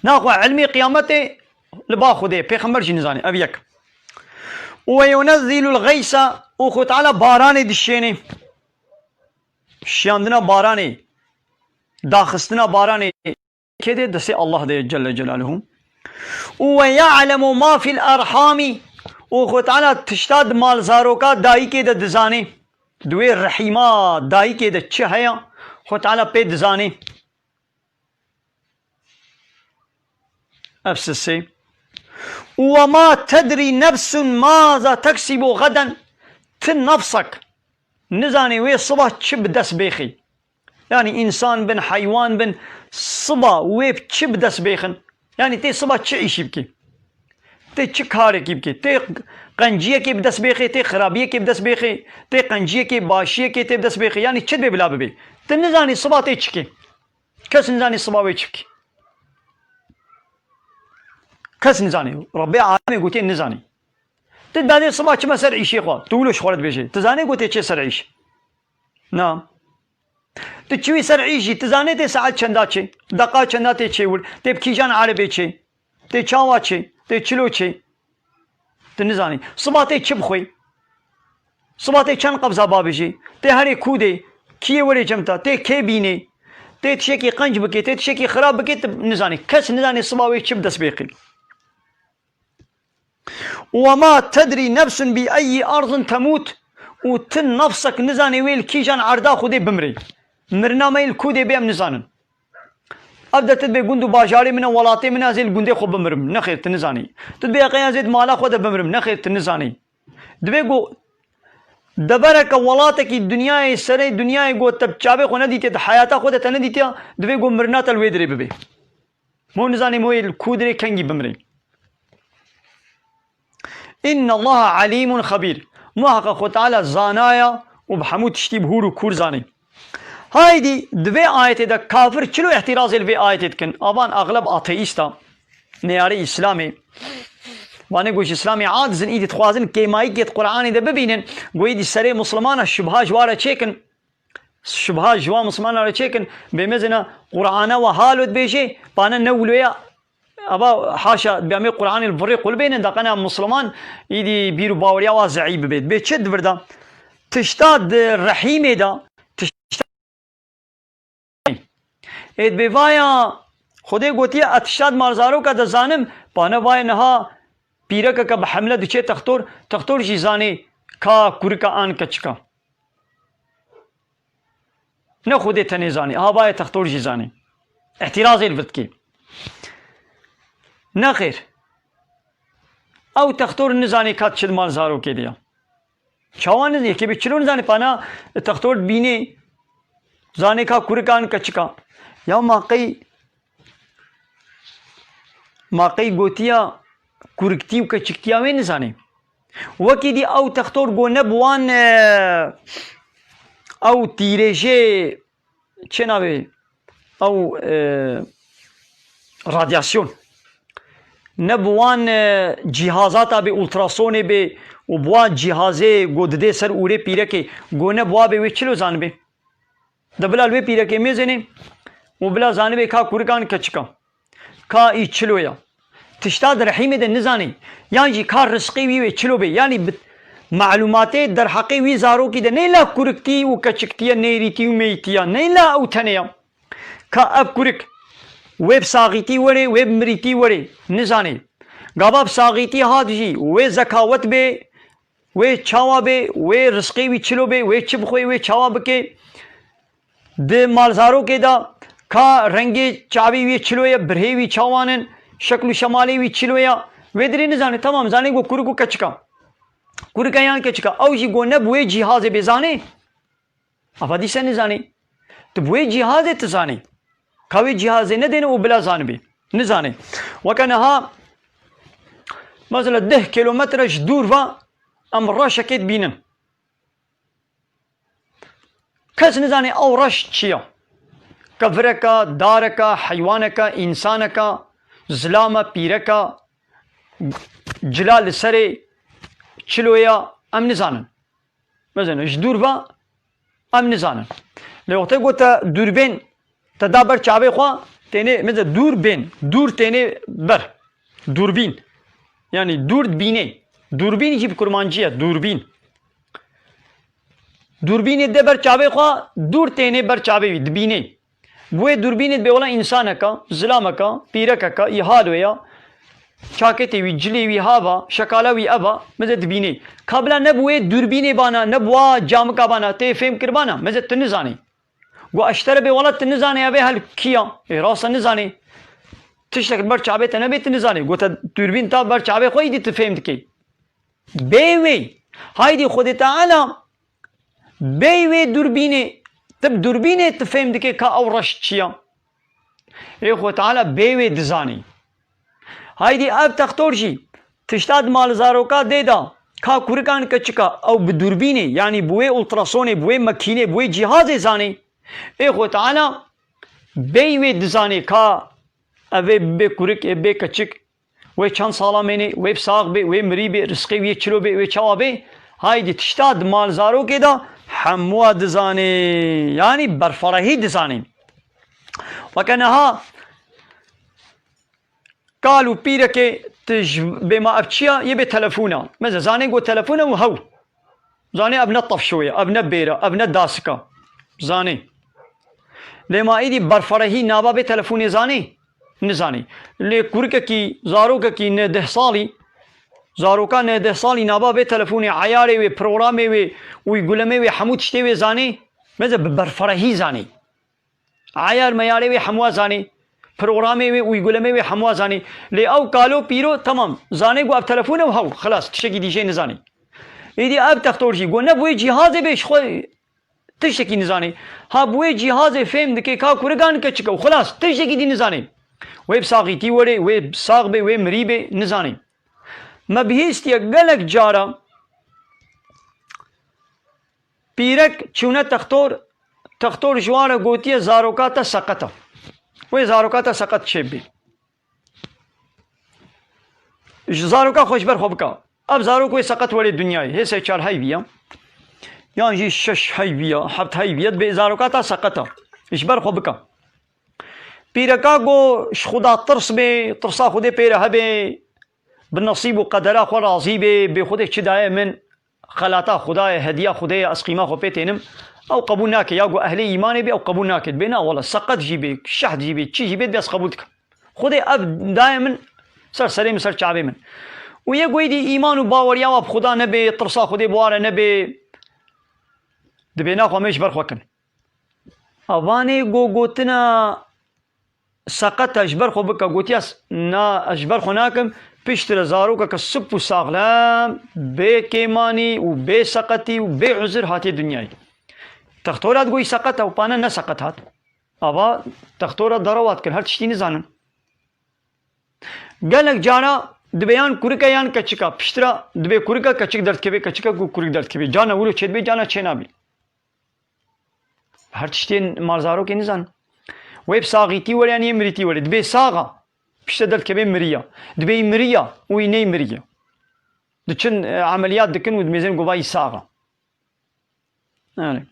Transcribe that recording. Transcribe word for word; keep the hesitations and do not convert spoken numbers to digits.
Naxwe ilmê qiyametê li ba Xwedê, pêxember jî nizanî. Ev yek. Û we yunezzilul geysa, û Xwe Teala baranê dişênê. Şiyandina baranê, daxistina baranê kê de? Destê Allah de ye Celle Celaluhu. Û we ya'lemu ma fil erhamî, û Xwe Teala tişta di malzaroka dayikê de dizanê. Di wê rehîma dayikê de çi heye, Xwe Teala pê dizanê. Ev sisê. Û we ma tedrî nefsun maza teksibu geden. Ti nefsek nizanê wê siba çi bi dest bêxî. Yanî însan bin, heywan bin, siba wê çi bi dest bêxin. Yanî tê siba çi îşî bikî. Tê çi karekî bikî. Tê qenciyekê bi dest bêxê, tê xirabiyekê bi dest bêxê, tê qenciyekê, başiyekê tê bi dest bêxê. Yanî çi dibê bila bibê. Ti nizanî siba tê çi kê. Kes nizanî siba wê çi bikî. Kes nizanî. Rebbê alemê gotiye nizanî. Ti dibê siba çime ser îşê xwe. Tu wilo ji xwe re dibêjê. Ti zanê ku tê çê ser îş. Na. Tu çiwî ser îş jî. Ti zanê tê saet çenda çê. Deqa çenda tê çê wir. Tê bi kîjan erebê çê. Tê çawa çê. Tê çilo çê. Tu nizanî. Siba tê çi bixwê? Siba tê çend qebza babijê? Tê herê kû dê? Kiyê werê cem te? Tê kê bînê? Tê tişekî qenc bikê, tê tişekî xirab bikê, tu nizanî. Kes nizanî siba wê çi bi dest bêxî. Û we ma tedrî nefsun bi eyyi ardin temût. Û ti nefsek nizanî wê li kîjan erda Xwedê bimrê. Mirina me yê li kû dê bê em nizanin. Ev de tu dibê gund û bajarê min e, welatê min e, ez ê li gundê xwe bimirim. Nexêr, tu nizanî. Tu dibê heqeya ez ê di mala xwe de bimirim. Nexêr, tu nizanî. Dibê ku devereke welatekî dinyayê serê dinyayê ku te bi çavê xwe nedîtiye, di heyata xwe de te nedîtiye, dibê ku mirina te li wê dirê bibê. Mo nizanî mo yê li ku dirê kengî bimrê. Inna Allaha alimun xebîr. Muheqeq Xwe Teala zanaya û bi hemû tiştî bi hûr û kûr zanî. Haydî di vê ayetê de kafir çilo îhtirazê li vê ayetê dikin? Avan axleb ateîsta, neyarê Îslamê. Vanê ku ji Îslamê aciz in, îdî dixwazin kêmayîkê di Qur'anê de bibînin, ku îdî serê Muslimana şubha ji wa re çêkin. Şubha ji wan Muslimana re çêkin, bê mezina Qur'ana we halo dibêje, bana ne wilo ya. Ava haşa, bi em ê Qur'anê li virê qul bênin, da qena Musliman îdî bîr û baweriya wa zeîf bibe. Dibê çi di vir de? Tişta di rehîmê de, tişta. Ê dibê vaya, Xwedê gotiye, ez tişta di malzaroka de zanim, bana vaya niha pîrekeke bi hemle diçe textor, textor jî zanê ka kurika an keçika. Ne Xwedê tenê zanî, ha vayê textor jî zanî. Îhtirazê li vir dikê. Nexêr. Ew textor nizanî ka çi di mal zarokê de ya. Çawa nizanî? Yekê bê çilo nizanî, pana textor dibînê, zanê ka kurikan keçika. Ya ma qey Ma qey gotiya kuriktî û keçiktiya wê nizanî? Wekî dî ew textor go ne bi wan, e, ew tîrêjê, çi navê, ew, e, radyasyon. Ne bi wan, e, cîhazata bê, ultrasonê bê û bi wan cîhazê go didê ser ûrê pîrekê, go ne bi wa bê wê çilo zanibê? De bila li wê pîrekê mêzênê û bila zanibê ka kurikan keçika. Ka î çilo ya. Tişta di rehîmê de nizanî. Yan jî ka rizqê wî wê çilo bê. Yanî bi malûmatê derheqê wî zarokî de neyla kuriktî û keçiktiye, nêrîtî û meytî ya. Neyla ew tenê ya. Ka ev kurik wê bi saxîtî werê, wê bi mirîtî werê. Nizanî. Gava bi saxîtî hat jî wê zekawet bê, wê çawa bê, wê rizqê wî çilo bê, wê çi bixwê, wê çawa bike. Di malzarokê de ka rengê çavê wî çilo ye, birhê wî çawan in, şekl û şemalê wî çilo ye. Wê dirê nizane, temam, zanê ku kurik û keçik a. Kurik e yan keçik a. Ew jî ku ne bi wê cîhazê bê zanê. Ava dîse nizanî. Tu bi wê cîhazê tu zanî. Ka wê cîhazê nedêne û bila zanibî. Nizanî. Weke niha, mesela deh kilometre ji dûr ve em reşekê dibînin. Kes nizanî ew reş çi ye. Kevireke, dareke, heywaneke, însaneke, zilame, pîreke, cila li serê, çilo ye, em nizanin. Mesela ji dûr ve em nizanin. Lê wextê ku te dûrbên te da ber çavê xwe, tênê, mesela dûr bên, dûr tênê ber. Dûrbîn. Yanî dûr dibînê. Dûrbîn jî bi kurmancî ye, dûrbîn. Dûrbînê de ber çavê xwe, dûr tênê ber çavê wî, dibînê. Bi wê dûrbînê dibê wela însaneka, zilameka, pîrekeka, îhal wê ya. Çaketê wî, cilê wî hava, şekala wî eva, meze dibînê. Ka bila ne bi wê dûrbînê bana, ne bi wa camika bana, tê fêm kir bana, meze tu nizanê. Got, eştere bê wela tu nizanê, ev ê hel kiya? Ê, rasta nizanê. Tiştek li ber çavê te nebê, tu nizanê. Got, te dûrbîn ta ber çavê xwe, îdî tu fêm dikê. Bê wê. Haydî Xwedê Teala bê wê dûrbînê, tu bi dûrbînê tu fêm dikê ka ew reş çi ya. Ê Xwedê Teala bê wê dizanî. Haydî ev textor jî tişta di mal zaroka dê da, ka kurikan keçika ew bi dûrbînê, yanî bi wê ultrasonê, bi wê mekînê, bi wê cîhazê zanê. Ê Xwedê Teala bê wê dizanê ka ev ê bê kurik, ê bê keçik, wê çend sala mênê, wê bi sax bê, wê mirî bê, rizqê wê çilo bê, wê çawa bê, haydî tişta di mal zarokê de hemûa dizanê. Yanî berferehî dizanê. Weke niha kal û pîrekê tu ji bê ma ev çi ya, yê bê telefon a. Meze zanê got telefon e û hew. Zanê ev ne tefşo ye, ev ne bêr e, ev ne dasik e. Zanê. Lê ma îdî berferehî nava vê telefonê zanê? Nizanê. Lê kurikekî, zarokekî neh deh salî, zaroka neh deh salî nava vê telefonê, eyarê wê, programê wê, uygulemê wê, hemû tiştê wê zanê? Meze bi berferehî zanê. Eyar meyarê wê hemûa zanê. Programê wê, uygulemê wê hemûa zanê. Lê ew kalo pîro, temam. Zanê ku ev telefon e û hew. Xilas, tiştekî dî jê nizanê. Êdî ev textor jî, ku ne bi wê cîhazê bê ji xwe tiştekî nizanê. Ha bi wê cîhazê fêm dike ka kurigan keçik e û xilas, tiştekî dî nizanê. Wê bi saxîtî were, wê sax bê, wê mirî bê, nizanê. Me bihîstiye gelek cara pîrek çûne textor, textor ji wan re gotiye, zaroka te seqet e. Wê zaroka te seqet çêbî. Ji zaroka xwe ji ber xwe bike. Ev zarok wê seqet were dinyayê. Hê sê çar heyvî ya. Yan jî şeş heyvî ya, heft heyvî ya, dibê zaroka te seqet e. Ji ber xwe bike. Pîreka got, ji Xuda tirs bê, tirsa Xwedê pê re hebe, bi nesîb û qedera xwe razî bê, bê Xwedê çi daye min, xelata Xuda ye, hediya Xwedê ye, ez qîma xwe pê tênim. Ew qebûl nake, ya ku ehlê îmanê bê, ew qebûl nake. Dibê na wele, seqet jî bê, şehd jî bê, çi jî bê, dibê ez qebûl dikim. Xwedê ev daye min ser serê min, ser çavê min. Û yê ku êdî îman û baweriya wa bi Xuda nebê, tirsa Xwedê bi wa re nebê, dibê na xwe em ê ji ber xwe kin. Evanê go gotina seqet e, ji ber xwe bike, gotiya s-, na, ez ji ber xwe nakim, piştre zarokeke sip û saxlem, bê kêmanî û bê seqetî û bê uzir hatiye dinyayê. Textora digoyî seqet e û pane ne seqet hat. Ava textora derewa dikin, her tiştî nizanin. Gelek cara dibê yan kurike yan keçika, piştre dibê kurike keçik derdikeve, keçika ku kurik derdikeve. Cana wilo çêdibê, cana çênabî. Her tiştên malzarokê nizan. Wê bi saxîtî were yan yê mirîtî were. Dibê sax a. Piştre derdikeve miriya. Dibê yî miriya û yî ney miriya. Diçin, e, emeliyat dikin û dimêzin gova yî sax a. Yani.